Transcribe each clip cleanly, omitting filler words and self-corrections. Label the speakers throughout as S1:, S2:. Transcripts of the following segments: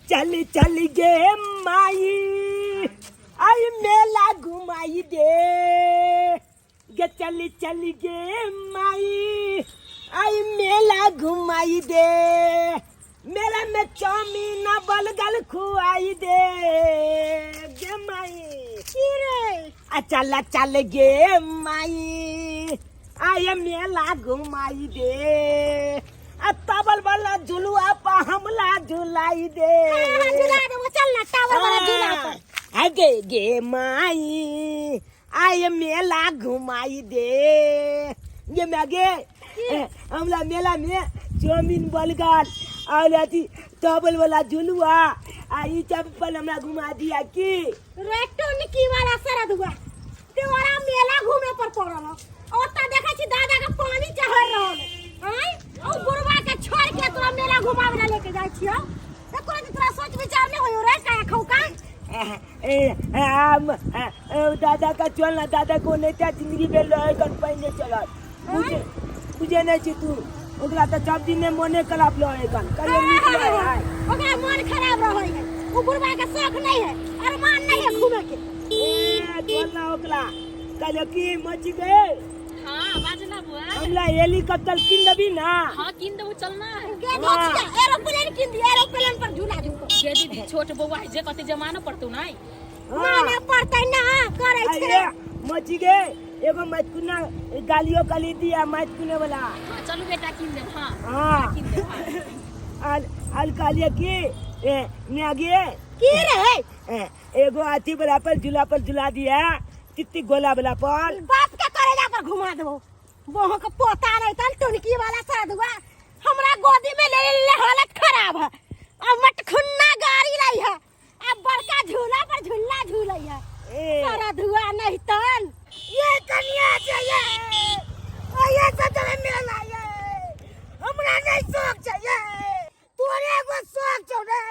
S1: चल चल गे माई, आई मेला घुमाई दे गे। चल चल गे माई, आई मेला घुमाई दे। मेला में चाउमीन बलगल खुआई दे गे माई।
S2: की रे?
S1: आ चल चल गे माई, आय मेला घुमाई दे। आ तबल वाला झुलुआ पर हमला झुलाई दे।
S2: हाँ, झुला देबो, चल ना टावर वाला झूला पर।
S1: आगे गे माई, आय मेला घुमाई दे गे। मागे, हमला मेला में चाउमीन बर्गर और अथी तबल वाला झुलुआ आ ई सब पर हमरा घुमा दिया की।
S2: रे टोनकी वाला सरदुआ, तोरा मेला घूमे पर पड़ल। ओता देखै छी दादा के पानी चढ़ रहल आय, ओ बुढ़वा के छोड़ के तोरा मेला घुमावे ला लेके जाइ छियो। त तोरा तोरा सोच विचार नहीं होयो रे काया खौका?
S1: ए आम दादा का चल ना, दादा को नहीं था जिंदगी में लोहे कर पहिने चलत। बुझे बुझे नहीं छी तू ओकरा त सब दिन में मोने खराब लोहे कन कहियो नीक रहे है।
S2: ओकरा मन खराब रहै है, ओ बुढ़वा के शौक नहीं है, अरमान नहीं है घूमे के।
S1: ए चल ना ओकरा कहलो की मची गए।
S3: हाँ, बाजना बुआ।
S1: हमला हेलीकॉप्टर किन देबी ना?
S3: हाँ, किन देबो, चलना।
S2: गे धोतिया एरोप्लेन किन दी, एरोप्लेन पर झूला झूलो।
S3: गे दीदी, छोट बौआ है जे कते जमाना पड़तौ नहीं?
S2: माने पड़तै ना करै छै।
S1: अरे मची गे, एगो मचकुना गालियो कली दिया मचकुने वाला।
S3: हाँ चलू बेटा, किन देब। हाँ।
S1: हाँ।
S3: किन देब, हाँ।
S1: आल आल कहलिए की ए न्यागे
S2: की रे?
S1: ए, एगो अथी वाला पर झूला पर झूला दिया, तित्ती गोला वाला पर।
S2: बाप के करेजा पर घुमा देबो, बोहो के पोता नहीं तन टुनकी वाला साधुआ। हमरा गोदी में ले ले हालत खराब है। अब मटखुन्ना गाड़ी रही है, अब बड़का झूला पर झूला झूलै है।
S1: ए
S2: सारा धुआ नहीं तन।
S1: ये कन्या चाहिए, ओ ये सब मेला ये हमरा नहीं शौक चाहिए। तोरे एगो शौक छौ रे,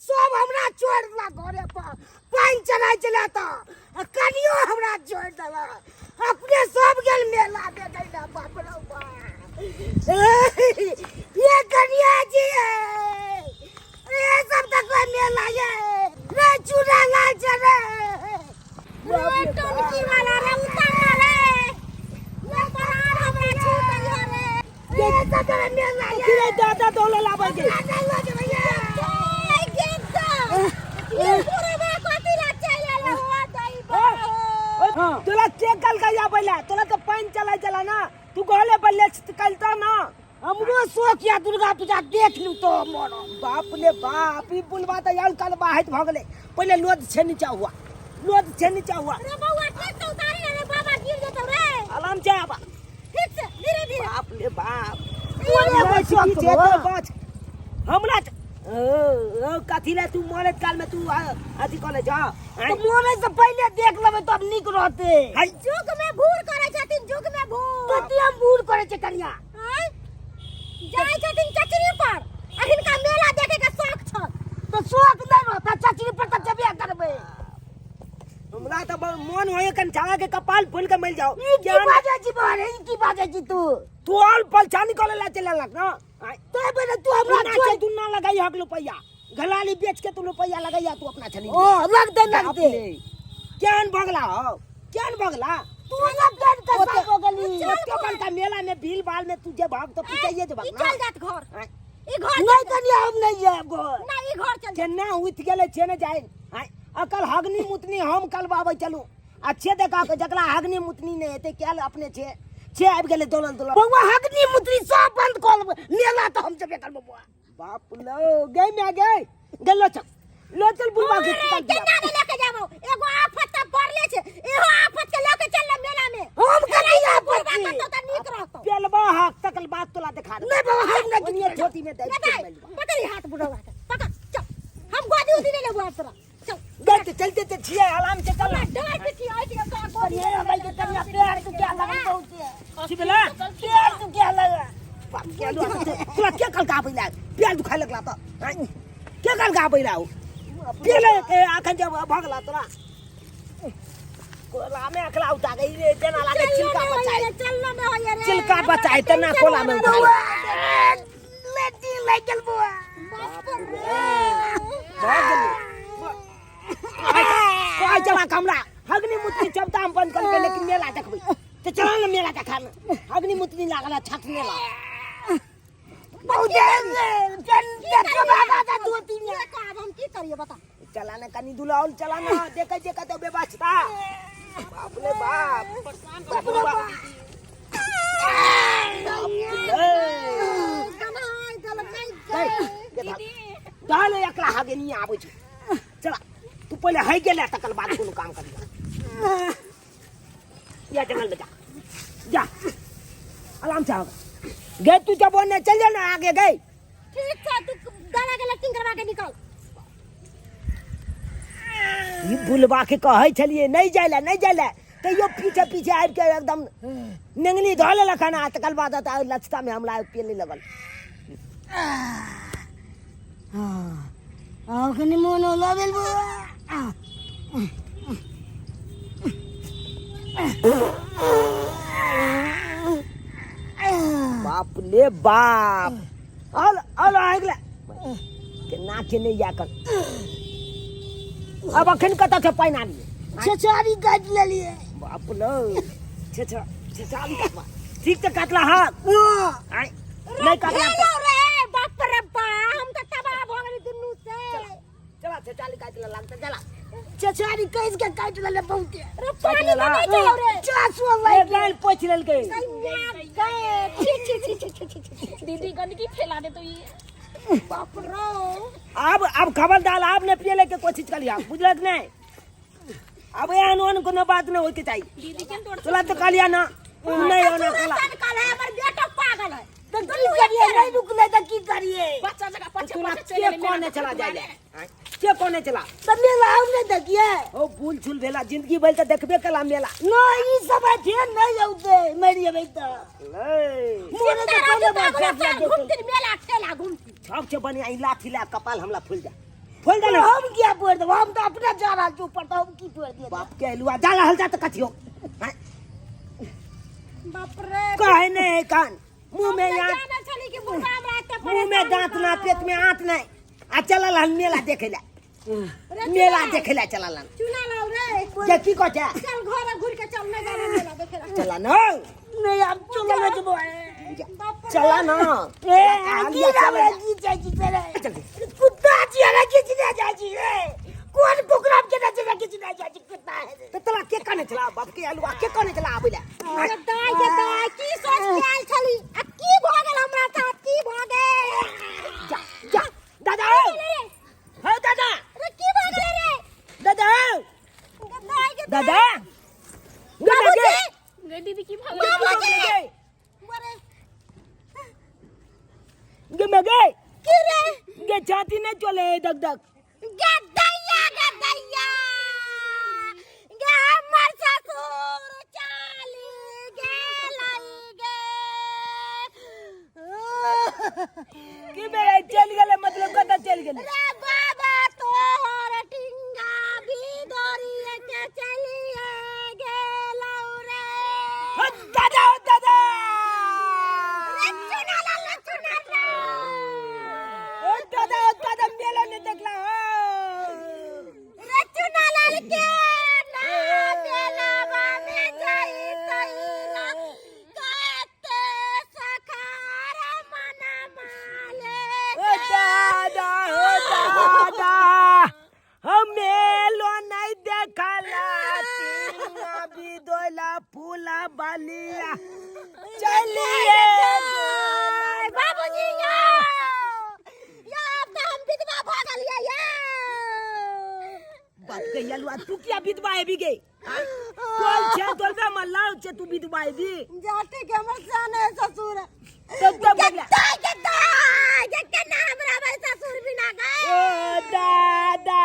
S1: सब हमरा छोड़ देला घरे पर पानि चढ़ाइ छलै तऽ आ कनियो हमरा छोड़ि देलक, अपने सब गेल मेला देखै लए। बाप रौ बाप, ये कनिया जी ये सब तऽ कोइ मेला ये रे चूड़ा लाल छै रे।
S2: रे टोनकी वाला रे, उतर ना रे, ये परार हमरा छूटल है रे।
S1: ये सब तऽ मेला ये रे दादा दौड़ लाबै के।
S2: ए गेंदा, ये बुढ़वा कथी ला चलि एलै हो दैबा हो।
S1: तोरा के कल का आबै ला? तोरा तऽ पानि चला चला ना, तू कहले बल्ले कल तऽ ना।
S4: हमरो शौक या दुर्गा पूजा देख लू तो मोर।
S1: बाप रे बाप, ई बुलवा तऽ यार कल बाहत भऽ गेलै। पहिले लोद छै नीचा हुआ, लोद छै नीचा हुआ।
S2: रे बौआ, ठीक से उतारी रे बाबा, गिर जेतौ रे।
S1: आराम से आबा।
S2: ठीक से, धीरे धीरे।
S1: बाप रे बाप,
S4: तोरे एगो शौक
S1: की छै
S4: छौ।
S1: तो बच हमरा ओ ओ कथी ले तू मरैत काल में तू अथी कऽ ले जा।
S4: तऽ मरै से पहिले देख लेबै तब नीक रहतै।
S1: हाय।
S2: जुग में भूर करै छथिन, जुग में भूर।
S4: कथी हम भूर करै छै कनिया?
S2: आँय? जाइ छथिन चचरी पर, आ हिनका मेला देखे के शौक छल।
S4: तऽ शौक नहि रहतै चचरी पर तऽ जेबे करबै।
S1: हमरा तऽ मन होय कन चावा के कपाल फूल के मिल जाओ।
S4: ई की बाजै छी बहरे, ई की बाजै छी तू?
S1: तू ऑल पलछानी कऽ ले चले लग ना।
S4: आँय, तै बेरे तू हमरा
S1: तू ना
S4: छोड़
S1: छै, तू ना लगाई हक रुपैया घलाली बेच के तू रुपैया लगैया तू अपना छनी।
S4: ओ लगतै लगतै।
S1: केहन भगला हो, केहन भगला
S4: तू? सब केहन कसाई हो गेली?
S1: ओते बड़का मेला में भील भाल में तू जे भाग तो पीछे जे भाग
S2: ई
S1: ना।
S2: चल जात घर।
S1: आँय।
S2: ई घर
S4: नहीं कनिया, हम नहीं जायब घर।
S2: ना, ई घर चल।
S1: केना उठि गेलै छे ने जाय। आँय, अकल हगनी मुतनी हम कलबाबै चलू अच्छे देखा के, जकरा हगनी मुतनी नहि हेतै कैल अपने छे छे आबि गेलै दौड़ल दौड़ल।
S4: बौआ, हगनी मुतनी सब बंद कऽ लेबै, मेला तऽ हम जेबे करबै बौआ।
S1: बाप लो गई में गई गई, लो चल लो चल बुढ़वा के।
S2: अरे,
S1: निकाल दिया।
S2: केना ने लेके जाबो? एगो आफत तऽ पड़ले छै, इहो आफत के लेके चल ले मेला में।
S4: हम कथी आफत
S2: बुढ़वा
S4: छी?
S2: कतौ तऽ नीक रहतौ।
S1: पेलबा हक तकल बात तोला देखा दे।
S4: नहीं बाबा, हम नहीं।
S1: ओनिये धोती में दे।
S2: ले दाइ, पकड़ ई हाथ बुढ़वा के, पकड़, चल। हम गोदी उदी नहीं लेबो आब तोरा, चल।
S1: गए तो चलते तो छिए, आराम से चल।
S2: हमरा डर के छी, ऐठ के तोरा गोदी।
S4: ये हमरा के कनिया पैर दुखा लगल बहुत।
S1: छी बेला
S4: पैर दुखा लगल।
S1: बाप के लो, तोरा के कल का बैला पैर दुखाय लगला त? आँय, के कल का बैला हो पेले के आखन जब भगला तोरा कोला में अखला उठा गई रे, जेना लागे चिलका बचाए।
S2: चल ना होइए रे।
S1: चिलका बचाए त ना कोला में उठा।
S4: लेटी लागि गेल बौआ।
S2: बाप रे।
S4: चल मेला देखा ने अग्नि मुतनी लागल है, छठ मेला
S1: बहुत देखो बाबा का दो तीन
S2: ये आब हम की करिए बता
S4: चला ना कनी दुलाउल चला ना देखै जे कतौ व्यवस्था बाप रे बाप
S3: परेशान कर
S4: बाप रे बाप रे।
S2: गनाय देलकै
S4: गई,
S2: गे
S4: गे दाल एकला हागे नहीं आबै छै चला तू पहिले है गेले तकर बाद कोनो काम करिया या जंगल में जा जा आराम से आगा गए तू जब ओने चल जा ना आगे गए
S2: ठीक छै तू दादा के लैट्रिन करवा के निकल
S4: ई बुलबा के कहै छलिए नहीं जाय ला नहीं जाय ला तैयो पीछे पीछे आबि के एकदम नेंगनी धऽ लेलक हन आ तकर बाद तऽ लचता में हमरा पेले लगल
S1: आब कनि मोन होला भेल बौआ
S4: बाप ले बाप अल अल आ गेलै केना के नहि जा कर अब अखन कतऽ छै पानि आनिए
S1: छेछारी काटि लेलिए
S4: बाप लो छेछा छेछारी काटवा ठीक तऽ काटला हाथ आय नहि काटला
S2: हेलो रे बाप रे बा हम तऽ तबाह भऽ गेली दुनू से
S4: चला छेछारी काटला लागतै चला
S1: छेछारी कसि के काटि लेले बहुते
S2: रे पानी में नहीं चलो रे
S1: चासो
S4: एक
S1: लागि
S4: लाइन पोछि लेलकै
S2: गए छी छी छी छी छी छी छी
S3: दीदी गंदगी फैला दे तो ये
S2: बाप रे
S4: आब आब खबरदार आब ने पियले के कोशिश करिया बुझलक नहि अब एहन ओहन कोनो बात नहि होइके चाही
S3: दीदी के तोड़
S4: तोला तऽ कहलिया ना नहि होना तोला
S2: कल है हमर बेटा पागल है
S1: तऽ की करिए नहि रुकलै तऽ की करिए
S3: बच्चा जगह पछे
S4: तोला
S3: पछे
S4: के
S3: चले
S4: कोने चला जाय ले के कोने चला
S1: तऽ मेला हम नहि देखिए
S4: ओ भूल छूल भेला जिंदगी भरि तऽ देखबे कला मेला
S1: नहि ई सब फेर नहि औतै मरि जेबै तऽ
S4: ले
S1: मोरे तऽ
S2: तारा
S1: कोनो
S2: जूता
S1: बात
S2: वाला
S1: फैसला
S2: साल
S1: देतै।
S2: घूमती मेला ठेला घूमती
S4: सब से बढ़िया ई लाठी ला कपाल हमला फूल जा फूल जा ना
S1: हम किया फोड़ि देब हम तऽ अपना जा रहल छी ऊपर तऽ हम की फोड़ि दियै
S4: बाप के एलुआ जा रहल जा तऽ कथियो हैं?
S2: बाप रे
S4: कहे नहीं है कान मुंह में आंत
S2: जाने छली कि बुढ़ा हमरा एते
S4: मुंह में दांत ना पेट में आंत नहीं आ चलल हन मेला देखे ला
S2: रे
S4: मेला देखे ला चलल हन
S2: चुना लाल रे
S4: जे की कहै छै
S2: चल घर घुर के चल नहीं जाना मेला देखे ला
S4: चला ना
S1: नहि आब चलो ना जेबो
S4: चला ना
S1: ए की नाम रे की जाइ छी रे
S4: चल
S1: कुत्ता छी रे की छी जाइ छी रे कोन कुकरा के ना छी की छी जाइ छी कुत्ता है
S4: तो तोरा के कहने चला बाप के आलुआ के कहने चला आबै ला
S2: अरे दाई के दाई की सोच के आयल छली आ की भ गेल हमरा साथ की भ गेल
S4: जा जा दादा हो हो दादा
S2: अरे की भ गेल रे
S4: दादा हो
S2: दाई के
S4: दादा दादा के
S3: गई दीदी की भाग
S2: बाबूजी अरे
S4: गे मैं गए
S2: की रे
S4: गे छाती नहीं चले दक दक
S2: गे दैया गे दैया गे हमर ससुर चली गेलै गे
S4: की बेरा चल गेले मतलब कतऽ चल गेले
S2: रे बाबा तोहर टिंगा भी दौड़िए के चलिए गेलौ रे
S4: हो दादा हो दादा
S2: रे चुना लाल चुना लाल
S4: हो दादा हो दादा मेला नहीं देखला हो
S2: रे चुना लाल के ना मेलावा में जाई तैला कते सखार मना माले
S4: ओ दादा हो दादा हम मेलो नहीं देखला तीना बिदोला फूला बलिया चलिए
S2: बाबूजी यो यो अब तो हम विधवा भ गेलियै यो
S4: बाप के यलुआ तू किया विधवा आबि गई तोल छे तोल बे मल्ला छे तू विधवा आबि
S2: जाति के हमर जाने ससुर
S4: तब तब बगला
S2: दाई के दाई के केना हमरा भाई ससुर बिना गए
S4: ओ दादा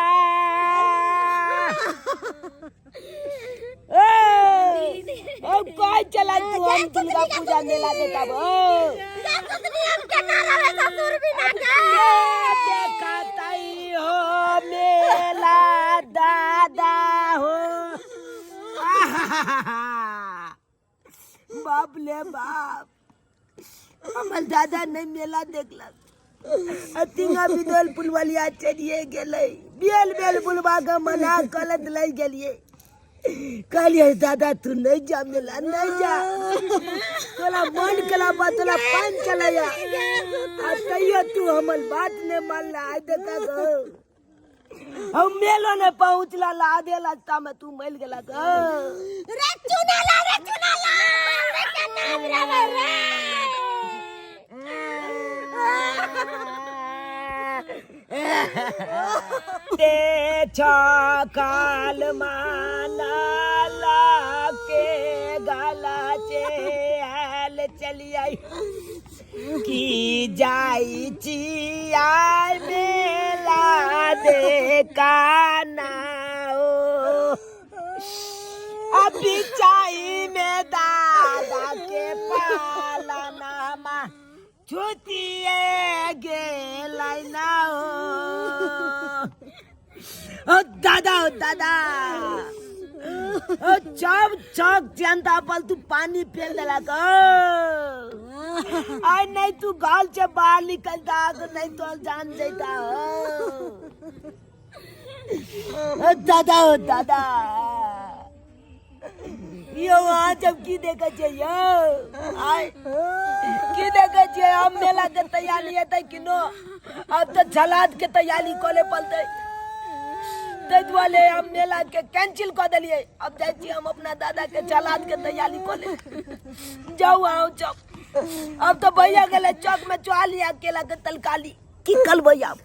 S4: ओ ओ कोई चला तू हम दुर्गा पूजा मेला देखब ओ
S2: ससुर हम केना रहबै ससुर बिना गए
S4: देखतई हो मेला दादा हो आहाहाहा। बाप ले बाप हमर दादा नहीं मेला देखलक अतिंगा बिदल पुलवलिया चलिए गेलै बेल बेल बुलवा के मना कलत लई गेलिए कहलिए दादा तू नहीं जा मेला नहीं जा तोला मन कला बा तोला पान चलाया आ तैयो तू हमर बात नहीं मानला। आइ देखा गो हम मेलो ने पहुंचला ला आधे रास्ता में तू मर गेला गो।
S2: रे चुनाला रे चुनाला रे के नाम रे बे रे।
S4: ते छकाल माना के गला चे आयल चलिए की जाई चियाय मेला देखाना ओ अभी चाई में दादा के पालना मा छुतिए गेलै ना ओ। ओ दादा ओ दादा ओ चौक चौक जनता पर तू पानी फेल देलक ओ। आइ नहीं तू गाल से बाहर निकलता नहीं तो जान जाता ओ। ओ दादा ओ दादा यो वहाँ जब की देखै छियै यो आइ की देखै छियै? हम मेला के तैयारी हेतै कि नो? अब तऽ सलाद के तैयारी करे पड़तै, ताहि दुआरे हम मेला के कैंसिल कऽ देलियै। अब जाइ छी हम अपना दादा के सलाद के तैयारी कऽ ले। जाउ अहाँ चौक, अब तऽ भैया गेलै चौक में चुआ लिया केला के तलकाली। की करबै आब?